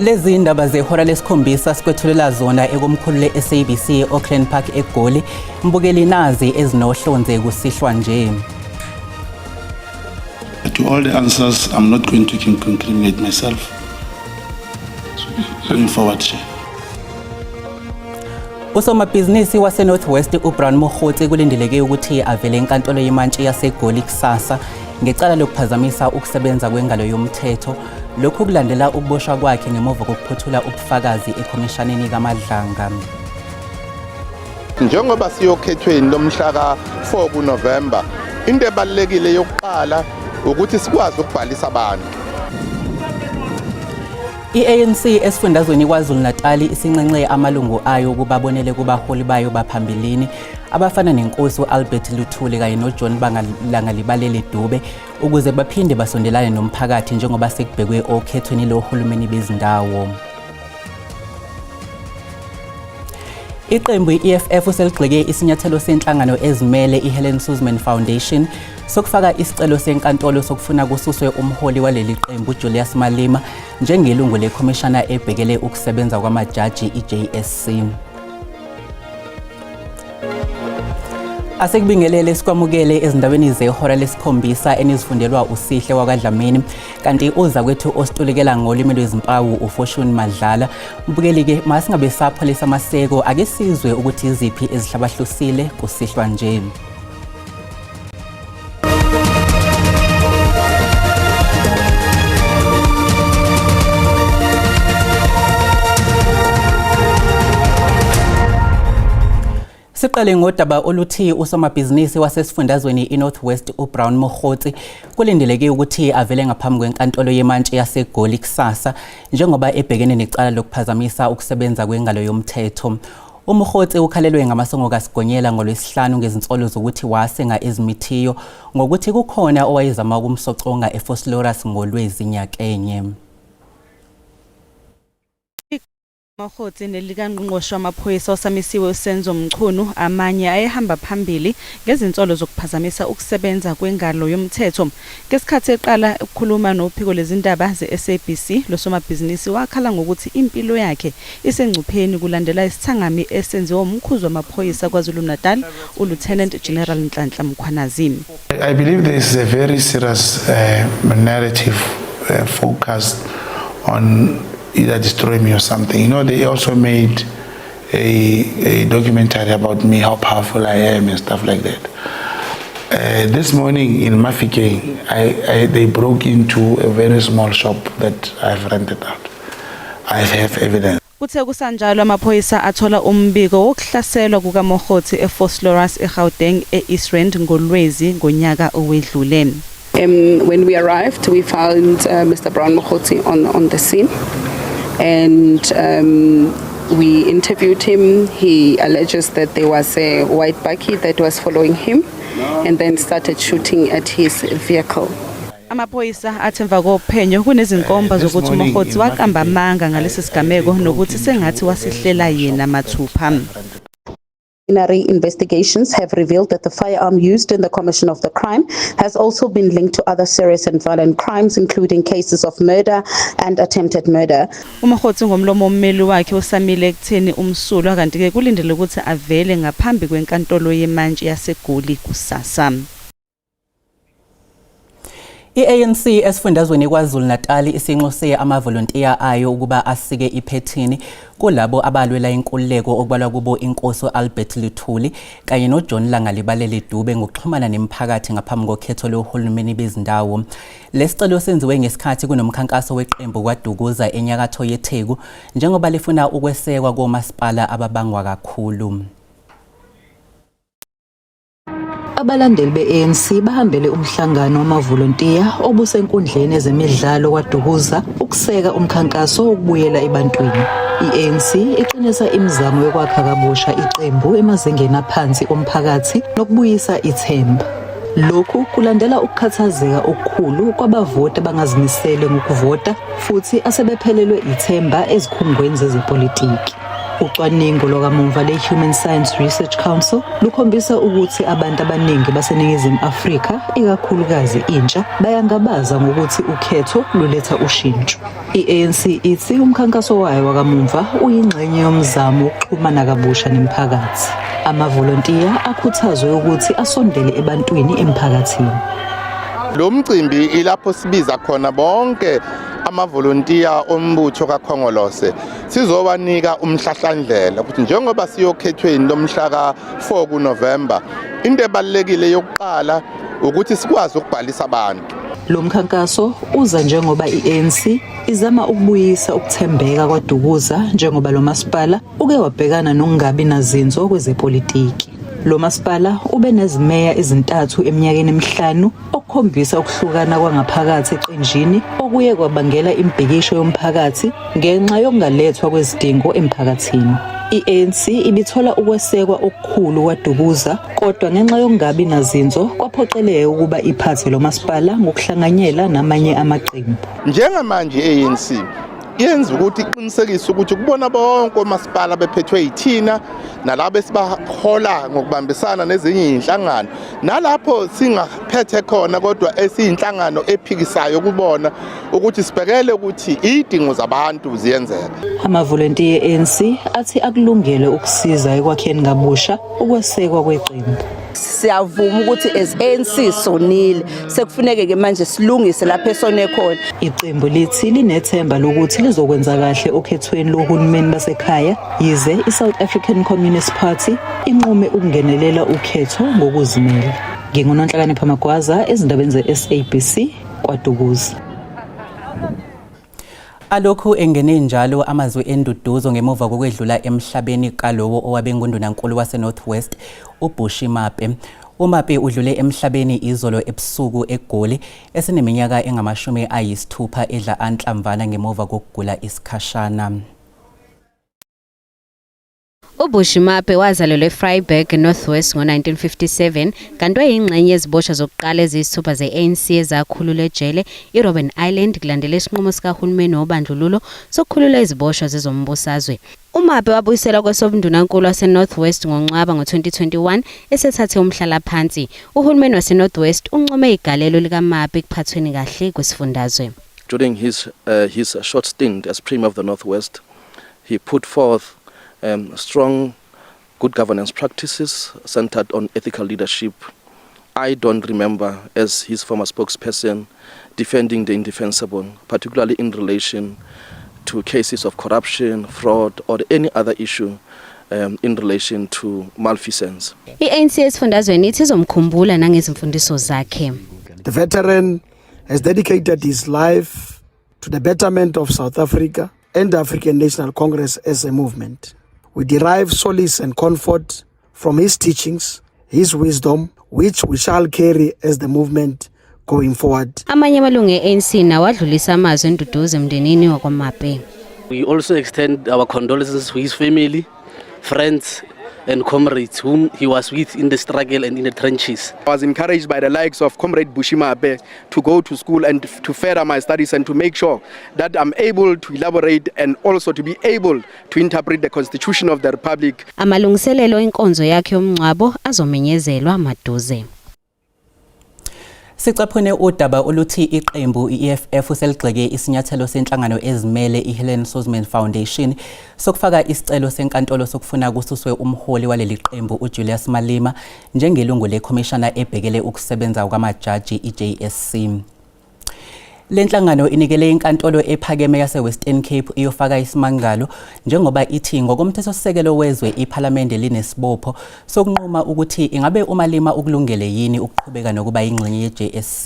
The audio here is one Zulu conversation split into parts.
Lezi indaba zehora lesikhombisa sikwethulela zona ekomkhulu le-SABC e-Auckland Park eGoli. Mbukeli nazi ezinohlonze kusihlwa nje. To all the answers, I'm not going to incriminate myself. So, going forward, Chair. Usomabhizinisi waseNorth West uBrown Mogotsi kulindeleke ukuthi avele enkantolo yemantshi yaseGoli kusasa ngecala lokuphazamisa ukusebenza kwengalo yomthetho. Lokhu kulandela ukuboshwa kwakhe ngemuva kokuphothula ubufakazi ekhomishaneni kaMadlanga. Njengoba siyokhethweni lomhla ka-4 kuNovemba, into ebalulekile yokuqala ukuthi sikwazi ukubhalisa abantu. I-ANC esifundazweni KwaZulu-Natal isinxenxe amalungu ayo ukuba abonele kubaholi bayo baphambilini abafana nenkosi u-Albert Luthuli kanye noJohn Langalibalele Dube ukuze baphinde basondelane nomphakathi njengoba sekubhekwe okhethweni lohulumeni bezindawo. Iqembu i-EFF seligxeke isinyathelo senhlangano ezimele iHelen Suzman Foundation sokufaka isicelo senkantolo sokufuna kususwe umholi waleli qembu Julius Malema njengelungu lekhomishana ebhekele ukusebenza kwamajaji iJSC. Asekubingelele sikwamukele ezindabeni zehora lesikhombisa enizifundelwa uSihle wakwaDlamini kanti uza kwethu ositulikela ngolimi lwezimpawu uFortune Madlala. Mbukeli-ke masingabe sapholisa amaseko ake sizwe ukuthi iziphi ezihlabahlosile kusihlwa nje. Siqale ngodaba oluthi usomabhizinisi wasesifundazweni iNorth West uBrown Mogotsi kulindeleke ukuthi avele ngaphambi kwenkantolo yemantshi yaseGoli kusasa njengoba ebhekene necala lokuphazamisa ukusebenza kwengalo yomthetho. UMogotsi ukhalelwe ngamasongo kaSigonyela ngoLwesihlanu ngezinsolo zokuthi wasenga ezimithiyo ngokuthi kukhona owayezama ukumsoconga eVosloorus ngoLwezi nyakenye. Mogotsi nelikaNgqongqoshe wamaphoyisa osamisiwe uSenzo Mchunu amanye ayehamba phambili ngezinsolo zokuphazamisa ukusebenza kwengalo yomthetho. Ngesikhathi eqala ukukhuluma nophiko lezindaba ze-SABC, lo somabhizinisi wakhala ngokuthi impilo yakhe isengcupheni kulandela isithangami esenziwa umkhuzi wamaphoyisa KwaZulu-Natal, uLieutenant General Nhlanhla Mkhwanazi. I believe there is a very serious narrative focused on either destroy me or something. You know, they also made a documentary about me, how powerful I am and stuff like that. This morning in Mafikeng, they broke into a very small shop that I've rented out. I have evidence. Kuthe kusanjalo amaphoyisa athola umbiko wokuhlaselwa kukaMogotsi eVosloorus eGauteng e-East Rand ngoLwezi ngonyaka owedlule. When we arrived, we found Mr. Brown Mogotsi on the scene, and we interviewed him. He alleges that there was a white bakkie that was following him and then started shooting at his vehicle. Amaphoyisa athi emva kophenyo kunezinkomba zokuthi uMogotsi waqamba amanga ngalesi sigameko nokuthi sengathi wasihlela yena mathupha. Preliminary investigations have revealed that the firearm used in the commission of the crime has also been linked to other serious and violent crimes, including cases of murder and attempted murder. UMogotsi ngomlomo wommeli wakhe usamile ekutheni umsulwa kanti-ke kulindele ukuthi avele ngaphambi kwenkantolo yemantshi yaseGoli kusasa. I-ANC esifundazweni KwaZulu-Natal isinxuse amavolontiya ayo ukuba asike iphethini kulabo abalwela inkululeko okubalwa kubo inkosi Albert Luthuli kanye noJohn Langalibalele Dube ngokuxhumana nemiphakathi ngaphambi kokhetho lohulumeni bezindawo. Lesicelo senziwe ngesikhathi kunomkhankaso weqembu KwaDukuza enyakatho yeTheku njengoba lifuna ukwesekwa komasipala ababangwa kakhulu. Abalandeli be-ANC bahambele umhlangano wamavolontiya obusenkundleni ezemidlalo kwaDukuza ukuseka umkhankaso wokubuyela ebantwini. I-ANC iqinisa imizamo yokwakha kabusha iqembu emazingeni aphansi omphakathi nokubuyisa ithemba. Lokhu kulandela ukukhathazeka okukhulu kwabavoti abangazimisele ngokuvota futhi asebephelelwe ithemba ezikhungweni zezepolitiki. Ucwaningo lwakamumva le-Human Science Research Council lukhombisa ukuthi abantu abaningi baseNingizimu Afrika, ikakhulukazi intsha, bayangabaza ngokuthi ukhetho luletha ushintsho. I-ANC ithi umkhankaso wayo wakamumva uyingxenye yomzamo wokuxhumana kabusha nemiphakathi. Amavolontiya akhuthazwe ukuthi asondele ebantwini emphakathini. Lo mcimbi ilapho sibiza khona bonke amavolontiya ombutho kaKhongolose, sizobanika umhlahlandlela ukuthi njengoba siyokhethweni lomhla ka-4 kuNovemba, into ebalulekile yokuqala ukuthi sikwazi ukubhalisa abantu. Lo mkhankaso uza njengoba i-ANC izama ukubuyisa ukuthembeka kwaDukuza, njengoba lo masipala uke wabhekana nokungabi nazinzo kwezepolitiki. Lo masipala ube nezimeya ezintathu eminyakeni emihlanu, okukhombisa ukuhlukana kwangaphakathi eqenjini okuye kwabangela imibhikisho yomphakathi ngenxa yokungalethwa kwezidingo emphakathini. I-ANC ibithola ukwesekwa okukhulu kwaDukuza, kodwa ngenxa yokungabi nazinzo kwaphoqeleka ukuba iphathe lo masipala ngokuhlanganyela namanye amaqembu. Njengamanje i-ANC yenza ukuthi iqinisekise ukuthi kubona bonke omasipala bephethwe yithina nalabo esibahola ngokubambisana nezinye iy'nhlangano, nalapho singaphethe khona kodwa esiyinhlangano ephikisayo kubona, ukuthi sibhekele ukuthi iy'dingo zabantu ziyenzeka. Amavolontiya e-ANC athi akulungele ukusiza ekwakheni kabusha ukwesekwa kweqembu. Siyavuma ukuthi as ANC sonile, sekufuneke ke manje silungise lapho esone khona. Iqembu lithi linethemba lokuthi lizokwenza kahle okhethweni lohulumeni basekhaya, yize i-South African Communist Party inqume ukungenelela ukhetho ngokuzimela. NginguNonhlakanipho Magwaza ezindabeni ze-SABC kwaDukuza. Alokhu engene njalo amazwi enduduzo ngemuva kokwedlula emhlabeni kalowo owabe ngundunankulu wase-North West, uBushy Maape. UMaape udlule emhlabeni izolo ebusuku eGoli eseneminyaka engama-60, edla anhlamvana ngemuva kokugula isikhashana. UBushy Maape wazalelwa eVryburg, North West ngo-1957, kanti wayeyingxenye yeziboshwa zokuqala eziyisithupha ze-ANC ezakhululwa ejele iRobben Island kulandela isinqumo sikahulumeni wobandlululo sokukhulula iziboshwa zezombusazwe. UMaape wabuyiselwa kwesobundunankulu wase-North West ngoNcwaba ngo-2021 esethathe umhlalaphansi. Uhulumeni wase-North West uncome igalelo likaMaape ekuphathweni kahle kwesifundazwe. During his short stint as Premier of the Northwest, he put forth strong good governance practices centered on ethical leadership. I don't remember, as his former spokesperson, defending the indefensible, particularly in relation to cases of corruption, fraud, or any other issue in relation to malfeasance. I-ANC esifundazweni ithi izomkhumbula nangezimfundiso zakhe. The veteran has dedicated his life to the betterment of South Africa and the African National Congress as a movement. We derive solace and comfort from his teachings, his wisdom, which we shall carry as the movement going forward. Amanye amalungu e-ANC nawo adlulisa amazwi enduduzo emndenini wakwaMaape. We also extend our condolences to his family, friends, and comrades whom he was with in the struggle and in the trenches. I was encouraged by the likes of Comrade Bushy Maape to go to school and to further my studies and to make sure that I'm able to elaborate and also to be able to interpret the Constitution of the Republic. Amalungiselelo enkonzo yakhe yomngcwabo azomenyezelwa maduze. Sicaphune udaba oluthi iqembu i-EFF seligxeke isinyathelo senhlangano ezimele iHelen Suzman Foundation sokufaka isicelo senkantolo sokufuna kususwe umholi waleli qembu uJulius Malema njengelungu lekhomishana ebhekele ukusebenza kwamajaji i-JSC. Le nhlangano inikele inkantolo ephakeme yase-Western Cape iyofaka isimangalo njengoba ithi ngokomthethosisekelo wezwe iphalamende linesibopho sokunquma ukuthi ingabe uMalema ukulungele yini ukuqhubeka nokuba yingxenye ye-JSC.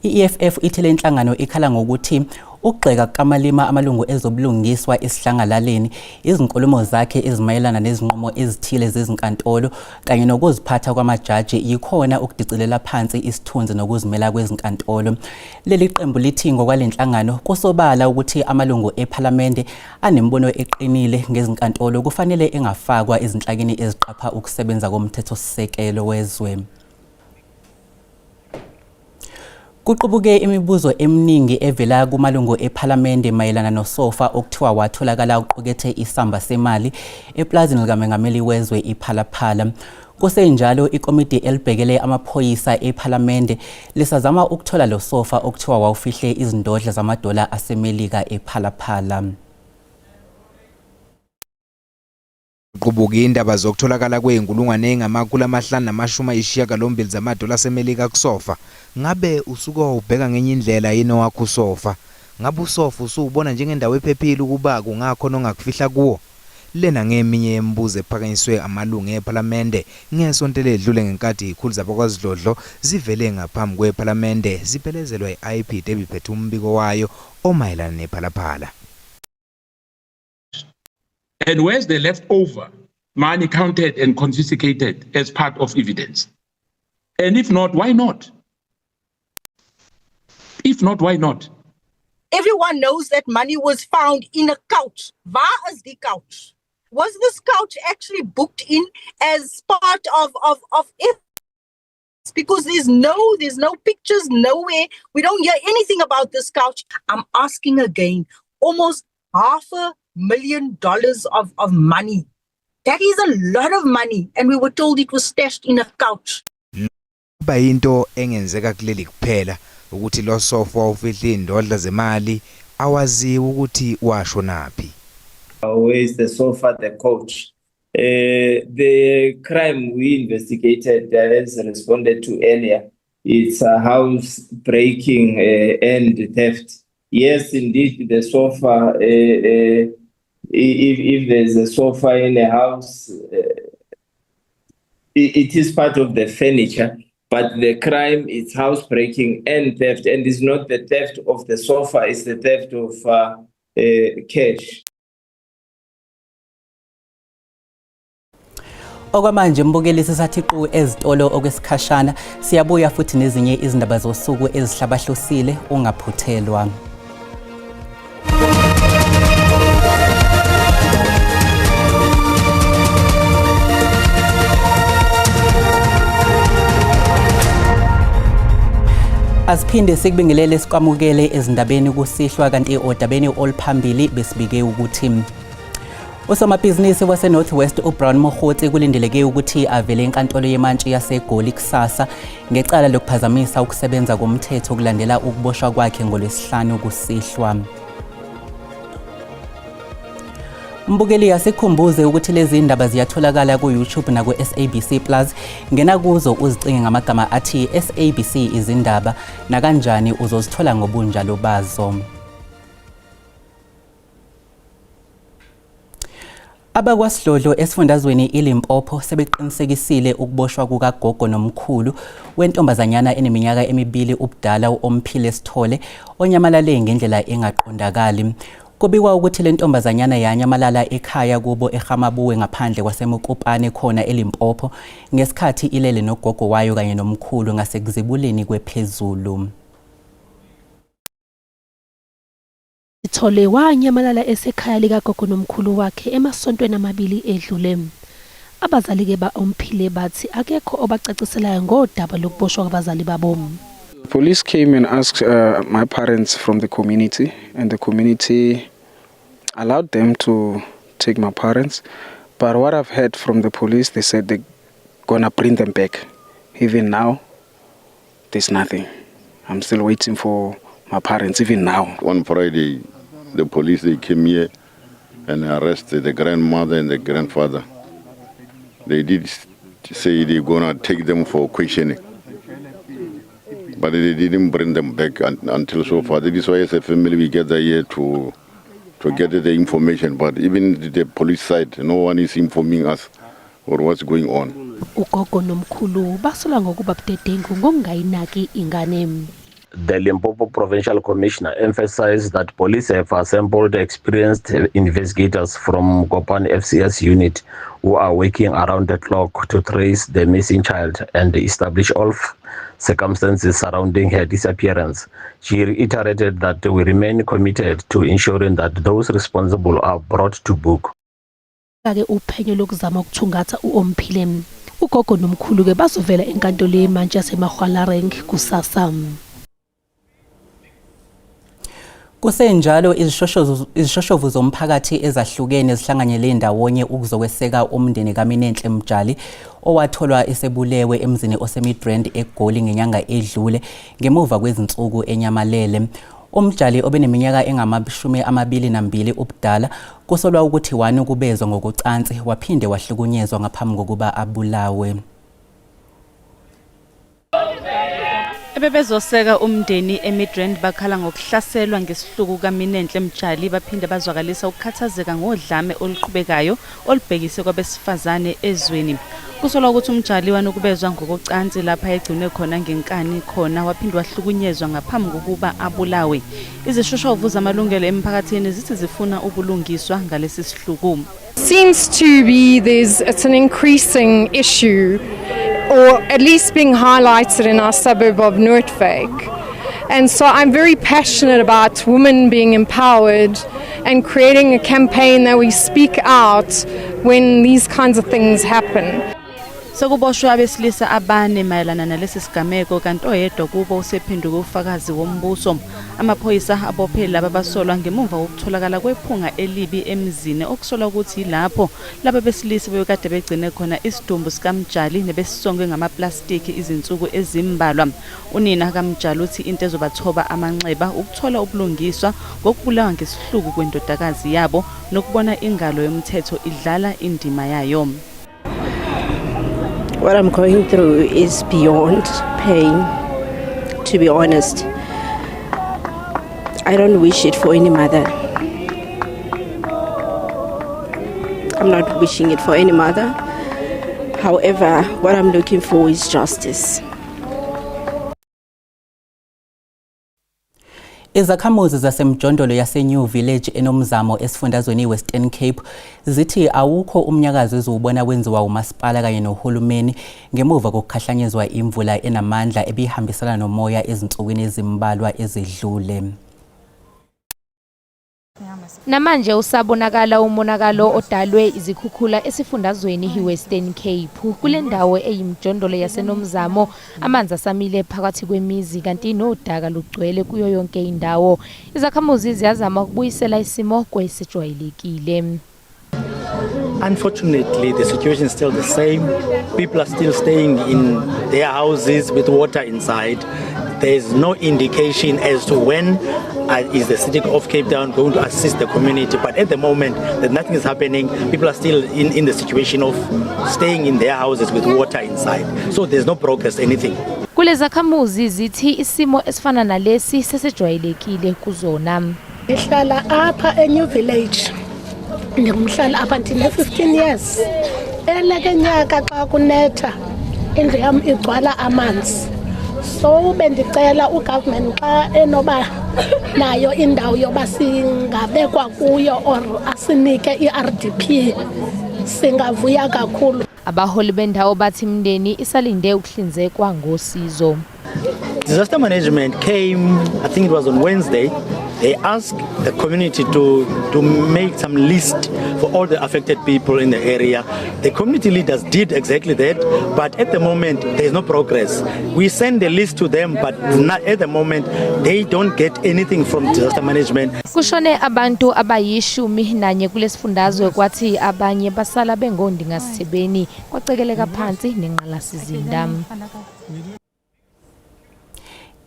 I-EFF ithi le nhlangano ikhala ngokuthi ukugxeka kukaMalema amalungu ezobulungiswa esidlangalaleni, izinkulumo zakhe ezimayelana nezinqumo ezithile zezinkantolo kanye nokuziphatha kwamajaji yikhona ukudicilela phansi isithunzi nokuzimela kwezinkantolo. Leli qembu lithi ngokwale nhlangano kusobala ukuthi amalungu ephalamende anembono eqinile ngezinkantolo kufanele engafakwa ezinhlakeni eziqapha ukusebenza komthethosisekelo wezwe. Kuqubuke imibuzo eminingi evela kumalungu ePhalamende mayelana nosofa okuthiwa watholakala uqukethe isamba semali eplazini likamengameli wezwe iPhalaphala. Kusenjalo ikomidi elibhekele amaphoyisa ePhalamende lisazama ukuthola lo sofa okuthiwa wawufihle izindodla zamadola aseMelika ePhalaphala. Qubuka indaba zokutholakala kwey'nkulungwane ey'ngama-580 zamadola aseMelika kusofa. Ngabe usuke wawubheka ngenye indlela yini owakho usofa? Ngabe usofa usuwubona njengendawo ephephile ukuba kungakhona ongakufihla kuwo? Lena ngeminye yemibuzo ephakanyiswe amalungu ePhalamende ngesonto eledlule ngenkathi izikhulu zabakwaZidlodlo zivele ngaphambi kwePhalamende ziphelezelwa yi-IPID ebiphethe umbiko wayo omayelana nePhalaphala. And where's the leftover money counted and confiscated as part of evidence? And if not, why not? If not, why not? Everyone knows that money was found in a couch. Waar is die couch? Was this couch actually booked in as part of it? Because there's no pictures nowhere. We don't hear anything about this couch. I'm asking again, almost $500,000 of money. That is a lot of money. And we were told it was stashed in a couch. Kuba yinto engenzeka kuleli kuphela ukuthi lo sofa ufihla indodla zemali awaziwa ukuthi washonaphi. Where is the sofa, the couch? The crime we investigated, as responded to earlier, it's a house breaking and theft. Yes, indeed, the sofa, if there's a sofa in a house, it is part of the furniture, but the crime is housebreaking and theft, and it's not the theft of the sofa, it's the theft of cash. Okwamanje mbukeli sisathi qu ezitolo okwesikhashana siyabuya futhi nezinye izindaba zosuku ezihlabahlosile ungaphuthelwa. Asiphinde sikubingelele sikwamukele ezindabeni kusihlwa kanti odabeni oluphambili besibike ukuthi usomabhizinisi wase-North West uBrown Mogotsi kulindeleke ukuthi avele enkantolo yemantshi yaseGoli kusasa ngecala lokuphazamisa ukusebenza komthetho kulandela ukuboshwa kwakhe ngolwesihlanu kusihlwa. Mbukeli asikhumbuze ukuthi lezi ndaba ziyatholakala ku-YouTube naku-SABC Plus. Ngena kuzo uzicinge ngamagama athi SABC izindaba nakanjani uzozithola ngobunjalo bazo. AbakwaSidlodlo esifundazweni iLimpopo sebeqinisekisile ukuboshwa kukagogo nomkhulu wentombazanyana eneminyaka emibili ubudala u-Omphile Sithole onyamalale ngendlela engaqondakali. Kubikwa ukuthi le ntombazanyana yanyamalala ekhaya kubo eHamabuwe ngaphandle kwaseMokopane khona eLimpopo ngesikhathi ilele nogogo wayo kanye nomkhulu ngasekuzibuleni kwephezulu. Sithole wanyamalala esekhaya likagogo nomkhulu wakhe emasontweni amabili edlule. Abazali-ke ba-Omphile bathi akekho obacaciselayo ngodaba lokuboshwa kwabazali babo. Police came and asked my parents from the community, and the community allowed them to take my parents. But what I've heard from the police, they said they're gonna bring them back. Even now, there's nothing. I'm still waiting for my parents, even now. On Friday, the police, they came here and arrested the grandmother and the grandfather. They did say they're gonna take them for questioning, but they didn't bring them back until so far. That is why, as a family, we gather here to get the information. But even the police side, no one is informing us or what's going on. Ugogo nomkhulu basola ngokuba budedengu ngokungayinaki ingane. The Limpopo Provincial Commissioner emphasized that police have assembled experienced investigators from Mokopane FCS unit who are working around the clock to trace the missing child and establish all circumstances surrounding her disappearance. She reiterated that we remain committed to ensuring that those responsible are brought to book. Ke uphenyo lokuzama ukuthungatha u-Omphile. Ugogo nomkhulu ke bazovela enkantolo yemantshi yaseMahwalareng kusasa. Kusenjalo izishoshovu zomphakathi ezahlukene zihlanganyele ndawonye ukuzokweseka umndeni kaMinenhle Mjali owatholwa esebulewe emzini oseMidrand eGoli ngenyanga edlule ngemuva kwezinsuku enyamalele. UMjali obeneminyaka engama-22 ubudala kusolwa ukuthi wanukubezwa ngokocansi waphinde wahlukunyezwa ngaphambi kokuba abulawe. Ebebezoseka umndeni eMidrand bakhala ngokuhlaselwa ngesihluku kaMinenhle Mjali baphinde bazwakalisa ukukhathazeka ngodlame oluqhubekayo olubhekise kwabesifazane ezweni. Kusolwa ukuthi uMjali wanukubezwa ngokocansi lapha egcinwe khona ngenkani khona waphinde wahlukunyezwa ngaphambi kokuba abulawe. Izishoshovu zamalungelo emphakathini zithi zifuna ubulungiswa ngalesi sihluku. Seems to be there's it's an increasing issue, or at least being highlighted in our suburb of Noordwyk. And so I'm very passionate about women being empowered and creating a campaign that we speak out when these kinds of things happen. Sekuboshwe abesilisa abane mayelana nalesi sigameko kanti oyedwa kubo usephenduke ufakazi wombuso. Amaphoyisa abophe laba basolwa ngemuva kokutholakala kwephunga elibi emzini okusolwa ukuthi yilapho laba besilisa bebekade begcine khona isidumbu sikaMjali nebesisongwe ngamaplastiki izinsuku ezimbalwa. Unina kaMjali uthi into ezobathoba amanxeba ukuthola ubulungiswa ngokubulawa ngesihluku kwendodakazi yabo nokubona ingalo yomthetho idlala indima yayo. What I'm going through is beyond pain, to be honest. I don't wish it for any mother. I'm not wishing it for any mother. However, what I'm looking for is justice. Izakhamuzi zasemjondolo yaseNew Village eNomzamo esifundazweni iWestern Cape zithi awukho umnyakazo eziwubona wenziwa umasipala kanye nohulumeni ngemuva kokukhahlanyezwa imvula enamandla ebihambisana nomoya ezinsukwini ezimbalwa ezidlule. Namanje usabonakala umonakalo odalwe izikhukhula esifundazweni iWestern Cape. Kule ndawo eyimjondolo yaseNomzamo amanzi asamile phakathi kwemizi kanti nodaka lugcwele kuyo yonke indawo. Izakhamuzi ziyazama ukubuyisela isimo kwesijwayelekile. Unfortunately, the situation is still the same. People are still staying in their houses with water inside. There is no indication as to when is the city of Cape Town going to assist the community. But at the moment, that nothing is happening. People are still in the situation of staying in their houses with water inside. So there's no progress, anything. Kulezakhamuzi zithi isimo esifana nalesi sesejwayelekile kuzona. Ngihlala apha eNew Village. Ndingumhlali apha ndine-15 years. Eleke nyaka xa kunetha indlu yam igcwala amanzi. So bendicela ugovernment xa enoba nayo indawo yoba singabekwa kuyo or asinike i-RDP singavuya kakhulu. Abaholi bendawo bathi imindeni isalinde ukuhlinzekwa ngosizo. Disaster management came, I think it was on Wednesday. They asked the community to make some list for all the affected people in the area. The community leaders did exactly that, but at the moment there is no progress. We send the list to them, but not at the moment they don't get anything from disaster management. Kushone abantu abayi-11 kulesifundazwe kwathi abanye basala bengondingasithebeni kwacekeleka phansi nenqalasizinda.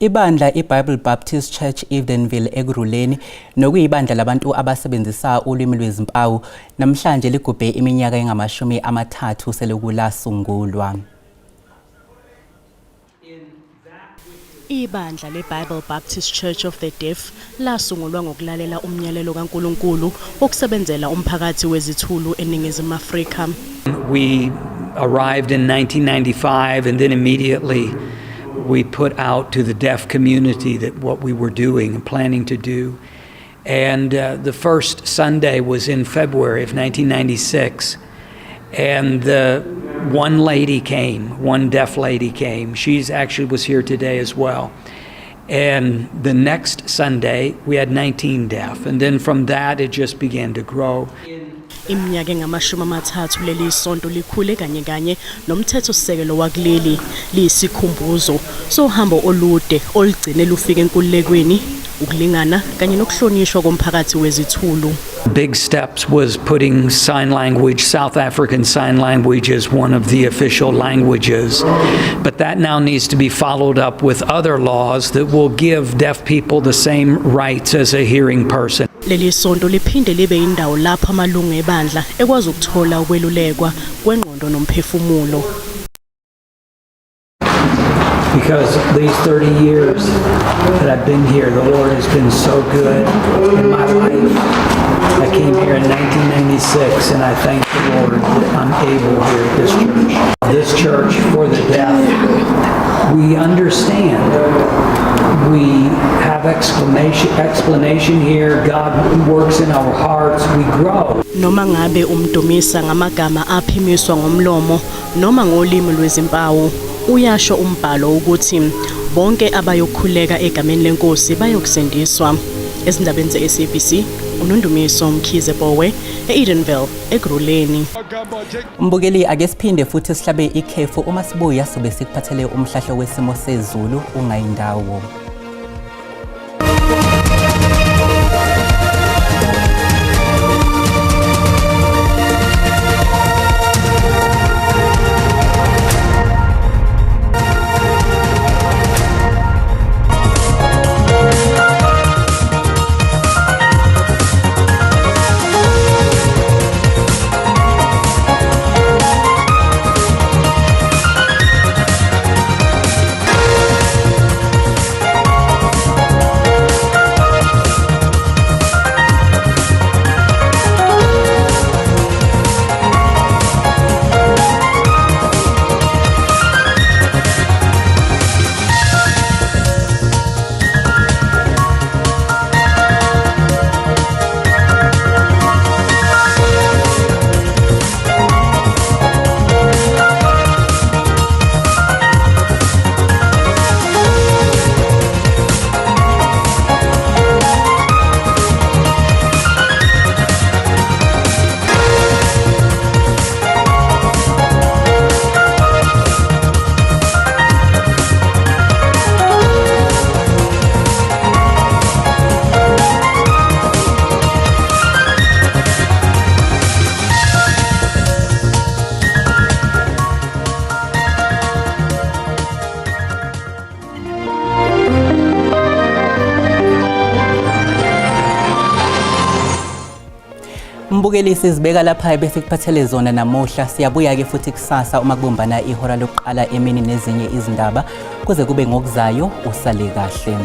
Ibandla iBible Baptist Church Edenville Ekurhuleni nokuyibandla labantu abasebenzisa ulwimi lwezimpawu namhlanje ligubhe iminyaka engama-30 selokhu lasungulwa. Ibandla le-Bible Baptist Church of the Deaf lasungulwa ngokulalela umyalelo kaNkulunkulu wokusebenzela umphakathi wezithulu eNingizimu Afrika. We arrived in 1995 and then immediately we put out to the deaf community that what we were doing and planning to do. And the first Sunday was in February of 1996. And the one lady came, one deaf lady came. She's actually was here today as well. And the next Sunday, we had 19 deaf. And then from that, it just began to grow. Iminyaka engama-30 leli sonto likhule kanye kanye nomthethosisekelo wakuleli liyisikhumbuzo sohambo olude olugcine lufika enkululekweni. ukulingana kanye nokuhlonishwa komphakathi wezithulu. Big steps was putting sign language, South African Sign Language, as one of the official languages. But that now needs to be followed up with other laws that will give deaf people the same rights as a hearing person. Leli sonto liphinde libe indawo lapho amalungu ebandla ekwazi ukuthola ukwelulekwa kwengqondo nomphefumulo. Because these 30 years that I've been here, the Lord has been so good in my life. I came here in 1996, and I thank the Lord that I'm able here at this church. This church for the deaf, we understand. We have explanation here. God works in our hearts. We grow. Noma ngabe umdumisa ngamagama aphimiswa ngomlomo noma ngolimi lwezimpawu, uyasho umbhalo ukuthi bonke abayokhuleka egameni lenkosi bayokusindiswa. Ezindabeni ze-SABC, uNondumiso Mkhize Bowe, e-Edenville, Ekurhuleni. Mbukeli, ake siphinde futhi sihlabe ikhefu. Uma sibuya sobe sikuphathele umhlahlo wesimo sezulu. Ungayindawo. Mbukeli, sizibeka lapha bese kuphathele zona namuhla. Siyabuya-ke futhi kusasa uma kubumbana ihora lokuqala emini nezinye izindaba. Kuze kube ngokuzayo, usale kahle.